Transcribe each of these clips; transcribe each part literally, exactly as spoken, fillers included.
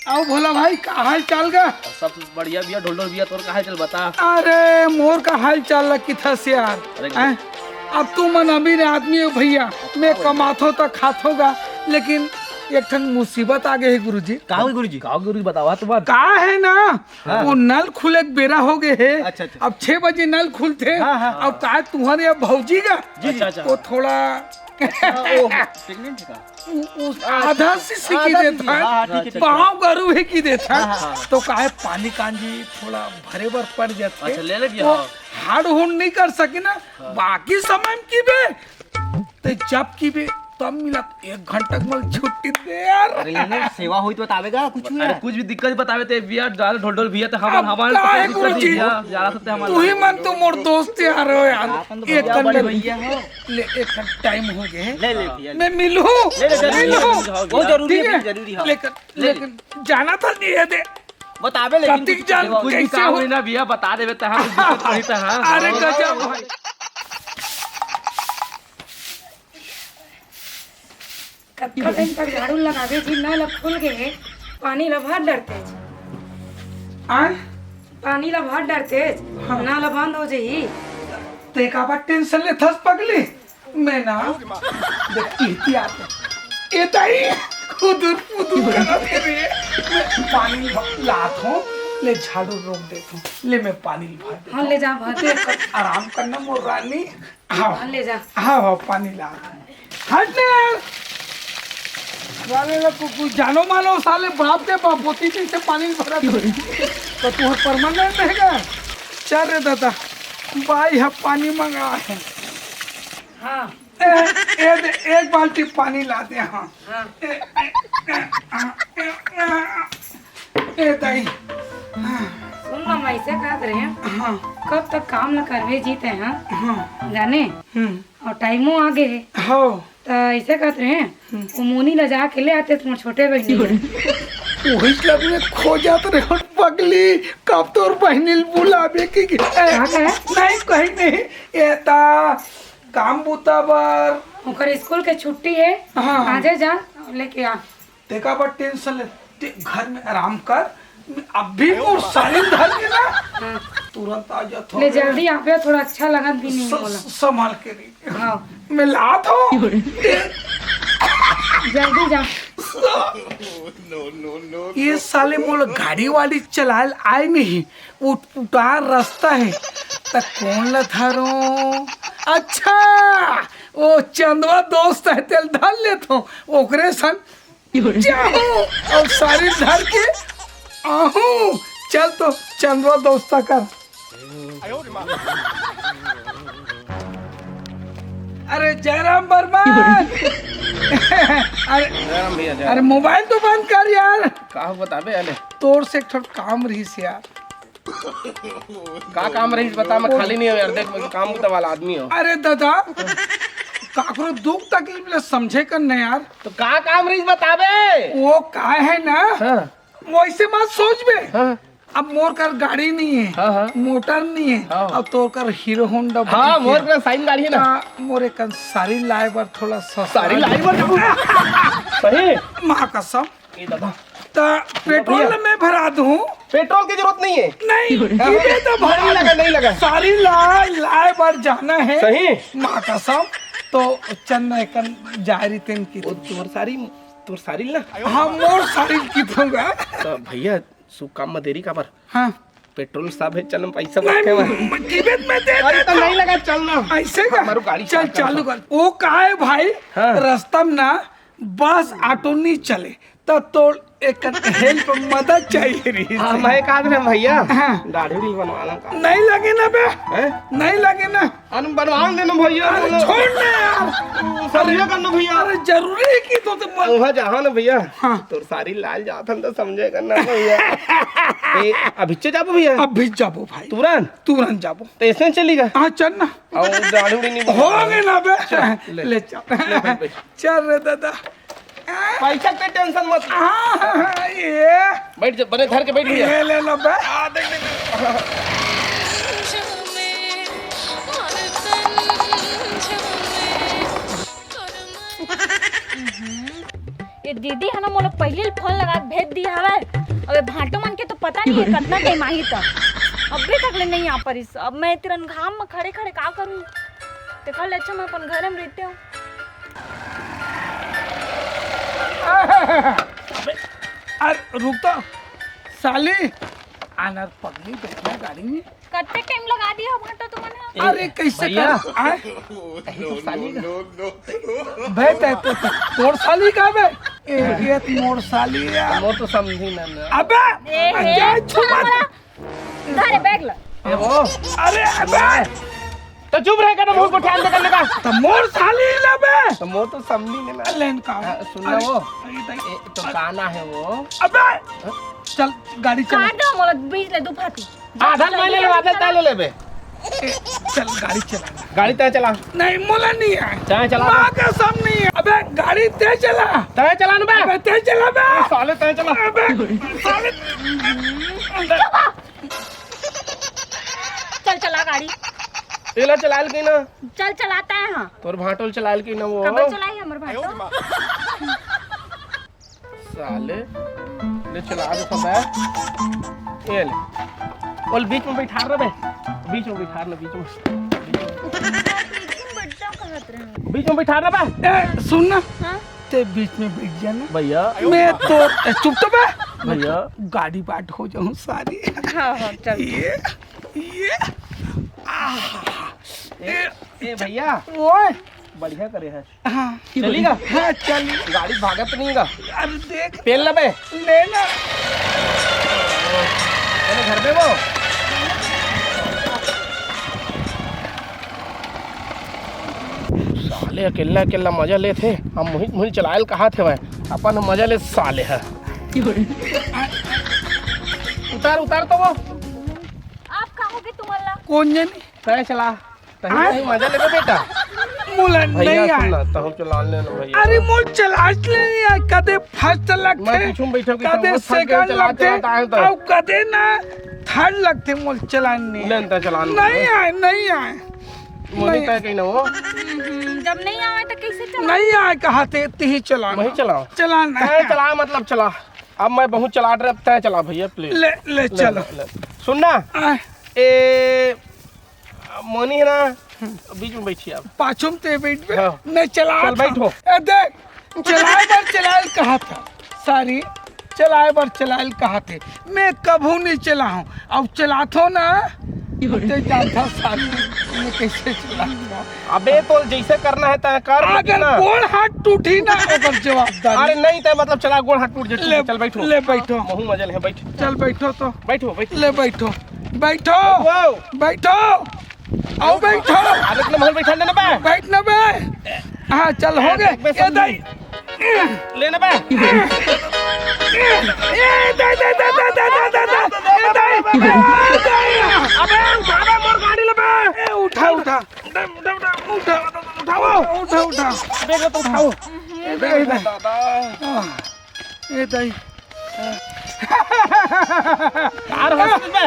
अउ भोला भाई, का हाल चाल गा? सब बढ़िया भैया, ढोल ढोल भैया, तोर का हाल चाल बता? अरे, मोर का हाल चाल ला किथस यार? अरे हैं? अब तुमन अमीर आदमी हो भैया, मैं कमाथो त खाथो गा, लेकिन एक ठन मुसीबत आ गे हे गुरुजी। का होगे गुरुजी? का होगे गुरुजी, बतावा तो बात। का हे ना, हाँ। वो नल खुले के बेरा हो गे हे। अच्छा, अच्छा। अब छह बजे नल खुलथे। हाँ, हाँ। अब का तुंहर ये भौजी गा, जी, जी। अच्छा, अच्छा। वो थोड़ा अच्छा, वो pregnant हे का? उ-, उस आधा शीशी की आधा देत शीशी, हन। हाँ, हाँ, ठीक है, ठीक है। पाँव गरू हे की देत हन। हाँ, हाँ, हाँ। तो काहे पानी कांजी थोड़ा भरे बर पड़ जाथे। अच्छा, ले ले भैया, वो हाँ। हाड़ हुड़ नहीं कर सके ना, हाँ। बाकी समय में की बे, ते जब की बे, तब मिलत एक घंटा के मल छुट्टी दे यार। अरे, ले ले, सेवा होई तो बतावेगा कुछ भी अरे, यार। कुछ भी दिक्कत बतावे ते भैया, जान ढोल ढोल भैया, तो हमार, अब हमार का तो है कोई दिक्कत नहीं गुरुजी? भैया, जा सकते हमारे। तू ही मन तो मोर दोस्त यार हो यार। अपन तो एक भैया, घंटा बड़े भैया हो। ले, एक घंटा टाइम हो गए। ले, ले भैया, ले। मैं मिलूं? ले, ले, जरूरी मिलूं? है, बहुत जरूरी ठीक है, है? जरूरी है। लेकिन, ले, ले। लेकिन जाना था नहीं है दे। बताबे लेकिन कतिक कुछ जान कुछ भी कैसे काम हो? नहीं ना भैया, बता देबे तहां कुछ दिक्कत नहीं तहां। अरे गजब भाई। कतका टाइम तक झाड़ू लगाबे जी, नल खुल गे हे, पानी ला भर डरतेच। आय? पानी ला भर डरतेच, हाँ। नल बंद हो जाही। ते काबर टेंशन लेथस पगली? मैं ना, देख, एहतियात हे। ए दाई, खुदुर फुदुर करत हे रे। मैं पानी ल-, लात हूँ, ले झाड़ू रोक देत हूँ। ले मैं पानी ल भर देत हाँ, हूँ। ले जा, भर। तू आराम करना मोर रानी। हाँ। हाँ, ले जा। हाँ, हाँ, पानी लात हूँ। हट ना यार। साले ला कु-, कुछ जानो मानो साले बाप के बाप होती थी से पानी भरा दे। तो तू परमानेंट रहेगा? चल रे दादा, बाई ह पानी मंगा हे। हाँ। ए, ए दे, एक बाल्टी पानी ला दे, हाँ। हाँ। ए, ए, ए, आ, ए, आ, ए दाई। हाँ। सुन ना, मैं ऐसे कहत रहे, हाँ। कब तक काम न करबे जी ते, हाँ? हाँ। जाने? हम्म। अउ टाइमो आ गे हे। हाँ। त ऐसे कहत रहे, हम्म। वो मोनी ला जाके ले आते तुम्हारे छोटे बहिनी ला। वही ला मैं खोजत रहे हूँ पगली, कब तोर बहिनी ल बुलाबे की, की। ए, का कहे? नहीं, कहीं नहीं। ए ता काम बूता बर। ओकर स्कूल के छुट्टी हे, हाँ, हाँ। आजे जा, लेके आ। तेका बर टेंशन ले, ते घर में आराम कर, अभी मोर साड़ी धर के ना, हाँ। तुरंत आ जात हो। ले जल्दी आ बे, थोड़ा अच्छा लगत भी नहीं स-, मोला। संभाल के रही। हाँ। मैं लात हूँ। जल्दी जा। ये साले मोला गाड़ी वाड़ी चलाए आए नहीं, उटपुटार रास्ता हे, त कोन ला धरों? अच्छा, वो चंदवा दोस्त हे, तेल धर लेत हूँ, ओकरे संग जाहूं अउ साड़ी धर के आहूं। चल तो चंदवा दोस्ता कर। अरे जयराम बर्मन। अरे, जयराम भैया, जयराम। अरे मोबाइल तो बंद कर यार। का बताबे अले? तोर से एक ठो काम रहिस यार। का काम रहिस बता, मैं खाली नहीं हूँ यार, देख मैं काम बुता वाला आदमी हूँ। अरे दादा, काकरो दुख तकलीफ ले समझे कर न यार। तो का काम रहिस बताबे? वो का हे ना, हाँ। वैसे मत सोच बे। हाँ। अब मोर कर गाड़ी नहीं है, हाँ, हाँ। मोटर नहीं है, हाँ। अब तोर कर हीरो होंडा हाँ, बाइक मोर है। कर साइन गाड़ी है ना। हाँ, मोर एक साड़ी लाए बर थोड़ा सस्ता। साड़ी लाए बर जाबो? सही? माँ कसम। ए दादा। त पेट्रोल भैया। ल मैं भरा दूं। पेट्रोल की जरूरत नहीं है। नहीं, हाँ, पीबे तो भरा नहीं लगा, दूं। नहीं लगा। साड़ी ला, लाए बर जाना है। सही? माँ कसम, तो चन्ना एकन जारी तेन की। वो तोर साड़ी, तोर साड़ी ना। हाँ, मोर साड़ी की दूंगा। तो भैया, शुभ काम में देरी काबर? हाँ। पेट्रोल साहब है, चल हम पैसा नहीं, रखे हुए हैं। म-, कीमत में दे अरे दे तो तो। नहीं लगा, चल ना। ऐसे का? हमारू गाड़ी चल, चालू कर। चालू कर। वो का है भाई? हाँ। रास्ता में ना बस ऑटो नहीं चले, त तोर एक हेल्प मदद चाहिए रही। हाँ, मैं कहा था भैया, हाँ। दाढ़ी उढ़ी बनवाना का। नहीं लगे ना बे। हैं? नहीं लगे ना। अरे बनवा देना भैया, अरे बोलो। छोड़ ना यार। समझे कर लो भैया। अरे जरूरी है कि तो, तो मत वहाँ जाओ ना भैया। हाँ। तोर साड़ी लाल जात हम तो समझे कर ना भैया। ए, अभी चे जाबो भैया? अभी जाबो भाई। तुरंत? तुरंत जाबो। तो ऐसे चलेगा? हाँ, चल ना। और दाढ़ी उढ़ी नहीं हो बनवाना। गए ना बे। चल, ले। ले चल। ले भाई, भाई। चल रे दादा। पैसा के टेंशन मत ले। हाँ, ये। बैठ जा, बने धर के बैठ भैया। ये ले लो बे। हाँ, देख, देख, देख। ये दीदी हे ना, मोला पहिली ले फोन लगा के भेज दी हवय। अब ये भांटो मन के तो पता नहीं है कितना टाइम आही त, अभी तक ले नहीं आ परिस। अब मैं तिरन घाम में खड़े खड़े का करूँ? देखा ले, अच्छा मैं अपन घर में रहते हूँ। अरे रुक तो साली, आनर पगली बैठना गाड़ी में। कत्ते टाइम लगा दिया हो भांटो तुमन ह? अरे कैसे भैया। कर आए? अरे तो साली का। बे ते तो तोर साली का बे? ए ये मोर साली है। मोर तो समझी ना ना। अबे ए, ए, जा छुपा। धरे बैग ला। ए वो। अरे अबे। तो चुप रह कर ना, मोर को ध्यान दे करने का। तो मोर साली ला बे। तो मोर तो समझी ना ना। लेन का। हाँ, सुन ना वो। ए, तो काना है वो। अबे। चल गाड़ी चला। काट दो मोला बीच ले दू फाती। आधा महीने में आधा तय ले लेबे। चल गाड़ी चला। गाड़ी तय चला। नहीं मोला नहीं है। तय चला। माँ कसम नहीं है। अबे गाड़ी तय चला। तय चला ना बे। अबे तय चला बे। साले तय चला। अबे साले। चल चला गाड़ी। एला चलाल की ना। चल चलाता है हाँ। तोर भांटोल चलाल की ना वो। कब चलाई हमर भांटो? साले ले चला दे सब। ये ले। बोल बीच में बैठा रहे बे। बीच में बैठा ले बीच में। बीच में बैठा रहे बे। ए, सुन ना। हाँ? ते बीच में बैठ जाना भैया। मैं तो ए, चुप तो बे। भैया। गाड़ी बाट हो जाऊं सारी। हाँ हाँ चल। ये ये आह, ए, ए भैया। ओए। बढ़िया करे है। हाँ। चलेगा? हाँ, चल। गाड़ी भागत नहीं गा। अरे देख। पेल ना बे। ले ना। तेरे घर पे वो। साले अकेला अकेला मजा लेथे। हम मुहित मुहित चलायल कहा थे भाई। अपन मजा ले साले है। उतार उतार तो वो। आप कहोगे तुम्हारा? कौन जानी? तय चला। तहीं हाँ? तहीं मजा लेबे बेटा। मोला भैया नहीं सुन आए। ना, तहु चला ले ना भैया। अरे मोर चलाच ले नहीं आए, कदे फर्स्ट मैं लगथे, पीछू में बैठा, पीछू कदे में फंस गया, सेकंड चला, लगथे, चला, आए तो। अब कदे ना थर्ड लगथे मोर चलान नहीं। ले ना, चलान नहीं आए, नहीं आए। मोनी नहीं। तय कहीं ना हो। हम्म, जब नहीं आवे तो कैसे चला? नहीं आए कहा थे, तिही चलाना। वही चलाओ। चलाना तय है। चला, मतलब चला। अब मैं बहुत चला रहा, तय चला भैया, प्लीज। ले, ले, ले, चलो। ले, ले। सुन ना। आ। ए, मोनी है ना, बीच में बैठी आप। पाछू में ते बैठ बे। हाँ। मैं चला चल, था। बैठो। ए, देख, चलाए बर चलाए कहा था। सारी, चलाए बर चलाए कहा थे। मैं कभू नहीं चला हूँ। अब चलात हो ना, ते जानता सारी, मैं कैसे चला था। अबे तो जैसे करना है तय कर, अगर ना। गोड़ हाथ टूटी ना, ओकर जवाबदारी। अरे नहीं, तय मतलब चला, गोड़ हाथ टूट जाए, ले, चल बैठो। ले बैठो। महू मजा ले, बैठ। चल बैठो तो। बैठो, बैठो। ले बैठो। बैठो। वाओ। बैठो। आओ बैठो। अरे इतना महल बैठा लेना बे। बैठ ना बे। हाँ, चल हो गए। एक बे ये समझी। दे। लेना बे। ए, दे, दे, दे। अबे उठा बे, मोर गाड़ी ले बे। ए, उठा, उठा। उठा, उठा, उठा, उठा, उठा, उठा, उठा। बेटा तो उठाओ। ए, दे, दे। ए, दे। कार हो गई बे।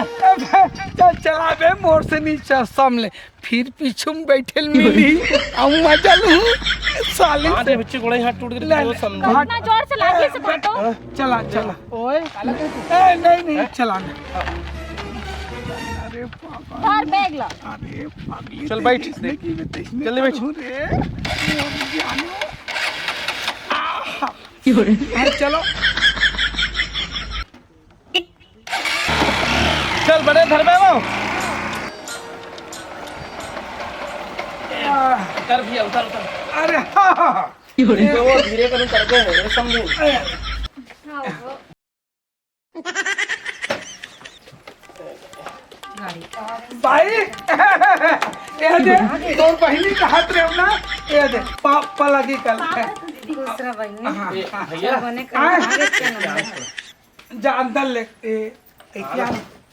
चल, चला बे, मोर से नीचे सामने। फिर पीछू में बैठे मिली। हम मजा लूं। साले हाँ, से। बच्चे गोड़ा हाथ टूट गए, ले, तो ले। समझो। इतना जोर से लागे से भाटो। चला, चला। ओए। ए, नहीं, नहीं, चला ना। अरे बाबा। धर बैग ला। अरे पागली चल बैठ। देखी बे, देखी बे, जल्दी बैठ। तू रे। मोर जानो। आहा। अरे चलो। चल बड़े धर बे वो। उतर भैया, उतर, उतर। अरे हाँ, हाँ, हाँ। वो धीरे करूँ कर दे, समझे? भाई, ये दे, तोर बहिनी का हाथ रे ना, ये दे, पा, पलगी कल। दूसरा बहिनी। हाँ, ए, हाँ। भैया। बने कर आए। आगे के नंबर। जा अंदर ले, ए, ए, क्या,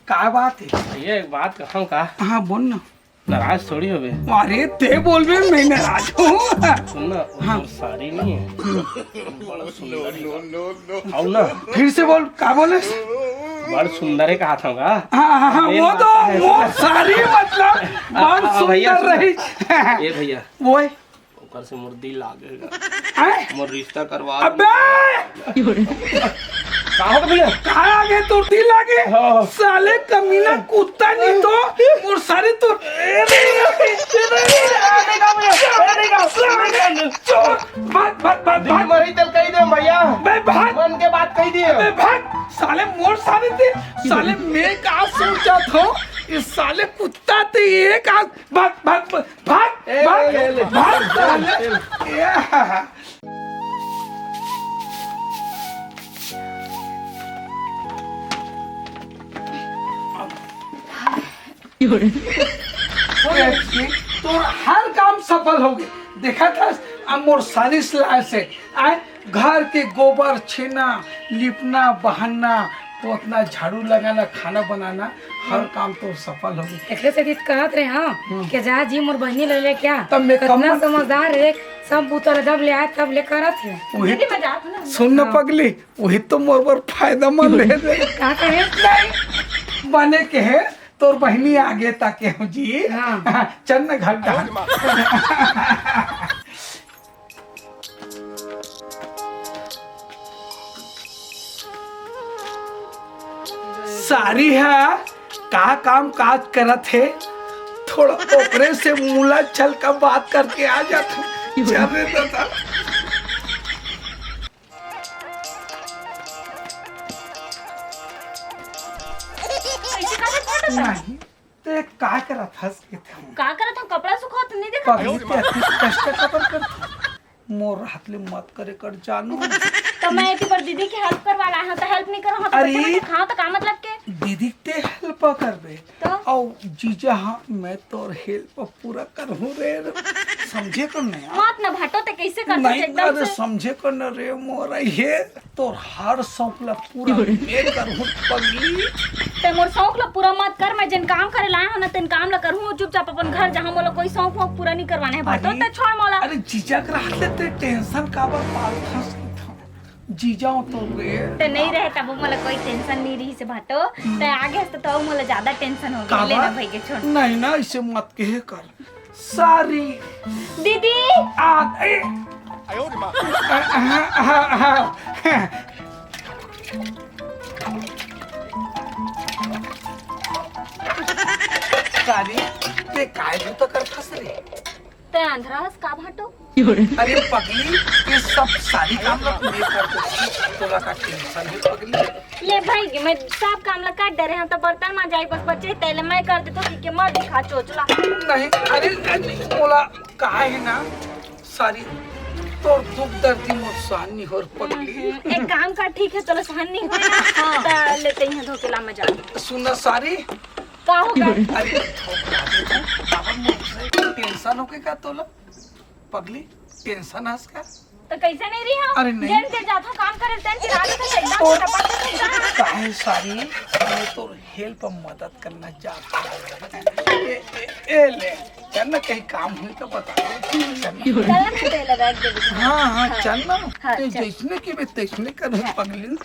का बात है? भैया, एक बात कहूँ का? हाँ, बोल ना। नाराज थोड़ी होबे। अरे, ते बोलबे, मैं नाराज हूँ। सुन ना, वो हाँ। मोर सारी नहीं है। बड़ा सुंदर है। आओ ना। फिर से बोल, का बोले? बड़ सुंदर है कहा था का? हाँ, हाँ, हाँ, मेन वो बात तो, है। वो सारी मतलब, हाँ, बड़ हाँ, भैया, सुंदर सुन। रही। ए भैया। वो है। पर से मोर दिल लागे गा। हैं? मोर रिश्ता करवा दे। अबे! का हो गया भैया? कहाँ आ गए तोर दिल लागे? हाँ। साले कमीना कुत्ता नहीं तो मोर सारे तो चोर, भाग, भाग, भाग, दिल भाग। मरी तल कही दे भैया। बे, भाग। मन के बात कही दिए। बे, भाग। साले मोर सारे थे। साले मैं का सोचा था? ये साले कुत्ता थे, ये का भाग, भाग, भाग, ए, भाग, ए, ले, ले। भाग, साले। ए, ले, ले। या। ए, तोर हर काम सफल हो गए। देखा था, अब मोर सारी सलाह से आए, घर के गोबर छेना, लिपना, बहाना, पोतना, झाड़ू लगाना, खाना बनाना, हर काम तो सफल हो गया। एकरे से तो कहत रहे, हाँ, हम्म। कि जा जी, मोर बहिनी ले ले क्या? तब मैं कतना कम समझदार है, सब बूता ले जब ले आए, तब ले करत है। वही दीदी, मैं जात हूँ ना। सुन न हाँ। पगली, वही तो मोर बर फायदेमंद है। का कहे? नहीं, बने के है, तोर बहिनी आगे ताके हो जी। हाँ। चल न घर डाल। सारी है, का काम काज करत है, थोड़ा ओकरे से मुला छल का बात करके आ जात हूँ। चल रे दादा। ऐसे काहे करत हस? नहीं, ते का करत हस के थे? का करत हूँ? कपड़ा सुखात नहीं देखा? पगली ते अति कष्ट काबर करत हस? मोर हाथ ले मत करे कर जानू। तो मैं एती पर दीदी के हेल्प करवा ला हूँ, तो हेल्प नहीं करो, तो अरे। बच्चे बच्चे खाओ, तो का मतलब के? दीदी ते हेल्प करबे। तो? औ जीजा, हाँ, मैं तोर हेल्प पूरा करहूँ रे। समझे कर नहीं यार? मत ना भाटो, ते कैसे कर नहीं, एकदम अरे से? समझे कर न रे मोरा, ये तोर हर शौक ला पूरा मैं करहूँ पगली। ते मोर शौक ला पूरा मत कर, मैं जेन काम करे लाया हूँ ना, तेन काम ला करहूँ चुपचाप अपन घर, जहाँ मोला कोई शौक वौक पूरा नहीं करवाना है भाटो, अरे, ते छोड़ मोला। अरे जीजा के रहते ते टेंशन काबर पालथस? जीजा हो तो रे। ते नहीं रहे तब मोला कोई टेंशन नहीं रही से भाटो। हम्म। ते आगे हस तो, तो मोला ज्यादा टेंशन हो गया। काबर? लेना भाई के छोड़। नहीं ना, इसे मत कहे कर। सारी। दीदी। आ, ए। सारी, ते काय जूता कर फंस रे? ते अंधरा हस का भाटो? अरे पगली, ये सब सारी काम ना मैं कर देती, तोला का टेंशन है पगली? ले भाई, मैं सब काम ला कर दे रहे हैं, तो बर्तन मांजाई बस बचे, तेले मैं कर देता हूँ, ठीक है, मत दिखा चोचला। नहीं, अरे, अरे, बोला, का है ना, सारी, तोर दुख दर्द ही मोर सहन नहीं हो पगली। हम्म, एक काम कर, ठीक है, चलो सहन नहीं हो ना, हाँ। तो लेते ही धोके ला, मैं जाऊँ। सुन ना सारी, का हो गया? अरे, थोड़ा दे दो, बाबा, मुझसे टेंशन हो के का तोला? पगली, टेंशन हस का? तो कैसे नहीं रही हूँ? अरे नहीं। जेन ते जाथो काम करे, तेन चिरा देथो एकदम तो फटाफट से एकदम। काहे सारी, मैं तो हेल्प मदद करना चाहता हूँ। ए, ए, ए ले, चल ना कहीं काम हुई तो बता दे। चल ना। गलत से तेल लगा के दे दे। हाँ, हाँ, हाँ। चल ना। हाँ, ते चल। जैसने की भी तैसने करूँ हाँ। पगली।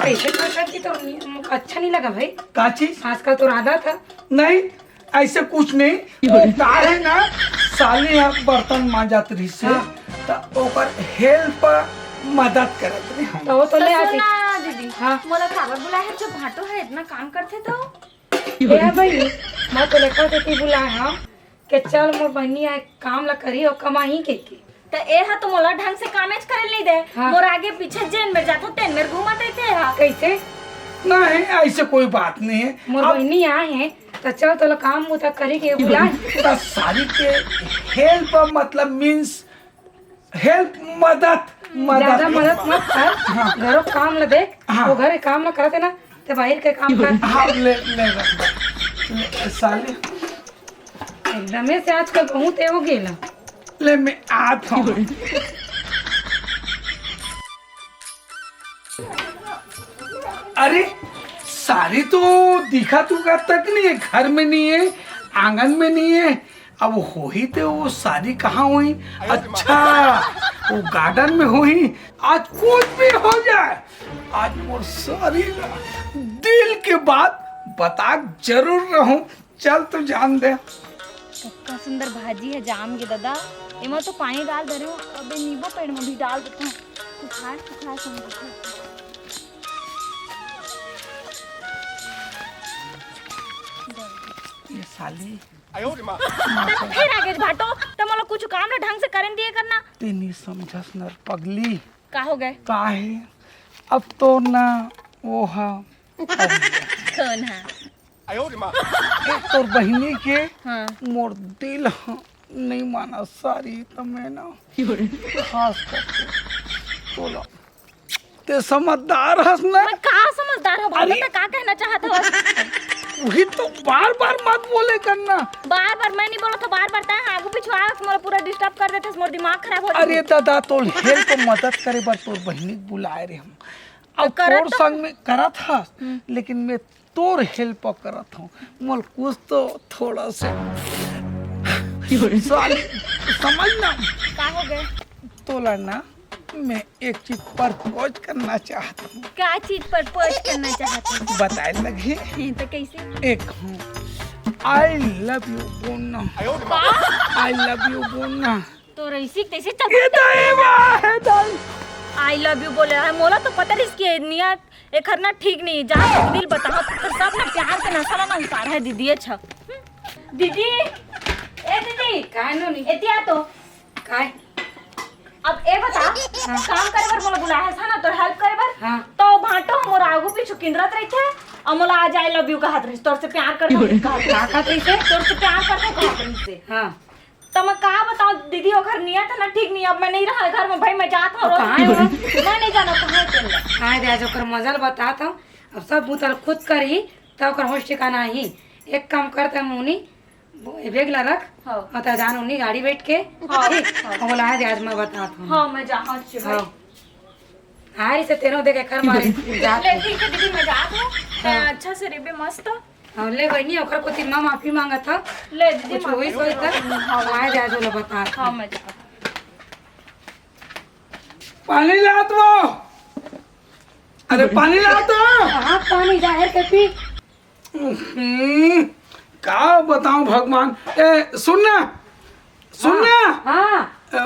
ऐसे कर कर की तो अच्छा नहीं लगा भाई। का चीज? आजकल तो आदत है। नहीं, ऐसे कुछ नहीं। वो का है ना, साली ह बर्तन मांजत रहिस हे, हाँ। त ओकर हेल्प, मदद करत रहे हम। तो वो तो तो ले आती। सुना दीदी, हाँ। मोला काबर बुलाए है, जो भाटो है इतना काम करथे तो? ए भाई, मैं तो लेकर देती बुलाए हूँ कि चल मोर बहिनी आए काम ला करी और कमाही के के। त ए ह तो मोला ढंग से कामेच करे नहीं दे। हाँ। मोर आगे पीछे जेन मेर जाथो तेन मेर घूमत रहिथे हा। कैसे? नहीं, ऐसे कोई बात नहीं है। मोर अब बहिनी आए हैं, त चल तोला काम बुता करी के बुला। त साली के हेल्प मतलब मीन्स हेल्प, मदद, मदद। ज्यादा मदद मत कर। हाँ। घरो काम ला देख, हाँ। वो घर के काम ला करते ना, ते बाहर के काम कर। हाँ, ले, ले, रख दे। ले, साली। एकदमे से आजकल बहुत ए हो गेला। ले, मैं आत हूँ। अरे, साली तो दिखा तू का तक नहीं है, घर में नहीं है, आंगन में नहीं है। अब होही ते वो साली कहाँ होही? अच्छा, वो गार्डन में होही। आज कुछ भी हो जाए, आज मोर साली ला दिल के बात बता जरूर रहूं। चल तू जान दे। कतका सुंदर भाजी हे जाम गे ददा। एमा तो पानी डाल दे रहे हो, अब ये नींबू पेड़ में भी डाल देते हैं। सुखाए, सुखाए समझ। ये साली। तब फिर आगे भाटो, त मोला कुछ काम ल ढंग से करन दिए करना। तेनी समझस नर पगली। का हो गए? का हे? अब तो ना वो हा। कौन हा? ए, तोर बहिनी के हाँ। मोर दिल ह नहीं माना सारी, त मैं ना खास करके तोला। ते समझदार हस ना? मैं का समझदार हूँ? अरे। बता, का कहना चाहत हवस? वही तो बार-बार मत बोले करना। बार-बार मैं नहीं बोलत हूँ, बार-बार तैं आगू पीछू आके मोला पूरा disturb कर देते, मोर दिमाग खराब हो जाता। अरे दादा, तोर help मदद करे बर तोर बहिनी के बुलाए रहे हम। अब करत तोर तो संग में करत हस, हम्म। लेकिन मैं तोर help करत हूँ, मोला कुछ तो थोड़ा से साली, समझ ना। का हो गए? तोला ना, मैं एक चीज propose करना चाहत हूँ। का चीज propose करना चाहत हूँ? बताए लगे। हैं, तो कैसे? एक हूँ, I love you बोलना। का? I love you बोलना। तो रईसी तैसे चल ये तो ये वाह है दाई। I love you बोले है, मोला तो पता रहिस कि ये नियत एखर ना ठीक नहीं, जा तो दिल बताओ, तो सब ना प्यार के नशा ला ना उतार है दीदी। अच्छा दीदी, ए दीदी, काय नो नहीं? एतिया तो काय? अब ए बता, हाँ। काम करे बर मोला बुलाया है ना, तोर help करे बर। हाँ। तो भांटो हमर आगू पीछू किंदरत रहिथे, और मोला आज I love you कहत रहिस, तोर से प्यार करता हूँ कहत रहिस। का कहत रहिस? तोर से प्यार करता हूँ कहत रहिस। हाँ। तो मैं का बताऊं दीदी, ओकर नियत है ना ठीक नहीं। अब मैं नहीं रहा घर में भाई, मैं जात हूँ। कहाँ है वो? मैं नहीं जाना कहाँ है तेल। आए दे, आज ओकर मजा ल बतात हूँ। अब सब बुता ल खुद करी, त ओकर होश ठिकाना ही। एक काम करते मुनी, ये bag ला रख, हाँ। और त जान उनी गाड़ी बैठ के, हाँ, ठीक? हाँ। और बोला, आए दे, आज मैं बतात हूँ। हाँ, मैं जात हूँ अच्छे भाई। हाँ। हारी से तेनो देखे कर मारे जात ले हूँ। ठीक है दीदी, मैं जात हूँ। हाँ। अच्छा से रेबे मस्त। हाँ, ले बहिनी, ओकर कोती मैं माफी मांगत हूँ। ले दीदी, कुछ माफी होइस होइस त, मांगत हूँ। हाँ। आए दे, आज ओला बतात हूँ। हाँ, मैं जात हूँ। पानी ला तो। अरे, पानी ला तो। कहाँ पानी जाहिर के पी? हम्म, का बताऊं भगवान। ए, सुन ना, सुन ना। हाँ। ए,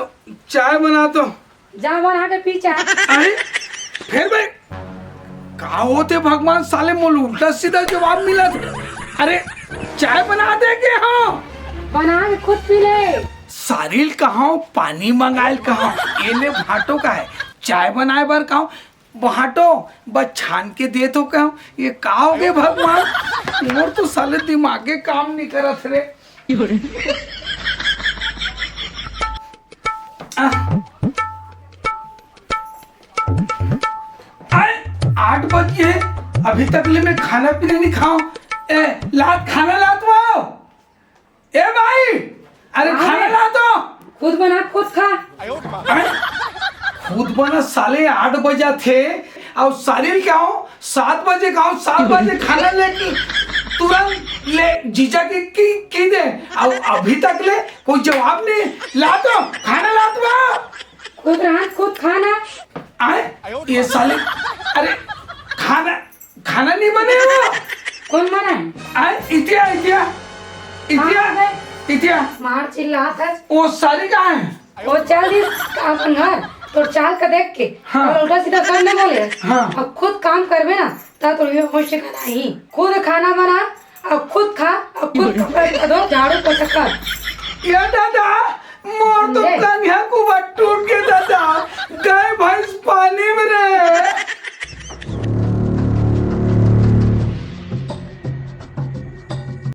चाय बना तो। जा बना के पी चाय। अरे, फिर भाई, का होते भगवान, साले मोल उल्टा सीधा जवाब मिला। अरे, चाय बना दे के हाँ। बना के खुद पी ले। सारिल कहाँ, पानी मंगाइल कहाँ, ये ले भाटो का है, चाय बनाए बर कहाँ, भाटो बस छान के दे तो कहाँ, ये का हो गए भगवान, मोर तो साले दिमागे काम नहीं करत रे। आ, आए, आठ बज गए, अभी तक ले मैं खाना पीना नहीं खाऊं। ए, लात खाना लात वो। ए भाई, अरे हाँ खाना भाई। ला तो। खुद बना, खुद खा। अरे, खुद बना साले, आठ बजा थे, और सारे क्या हो, सात बजे का हो, सात बजे खाना लेके तुरंत ले जीजा के की, की दे, और अभी तक ले कोई जवाब नहीं। ला तो, खाना ला तो। खुद रांध, खुद खाना। आए, ये साले, अरे, खाना, खाना नहीं बने वो। कौन बना है? आए, इतिया, इतिया, इतिया, हाँ, बे। इतिया। मार चिल्लात है। वो सारी कहाँ है? वो चल दिस अपन घर, तोर चाल का देख के, हाँ। और उल्टा सीधा सब नहीं बोले। हाँ। अब खुद काम करबे ना, ता तो ये होश का नहीं। खुद खाना बना, अब खुद खा, अब खुद कपड़ा धो, झाड़ू पोछा कर। ये दादा,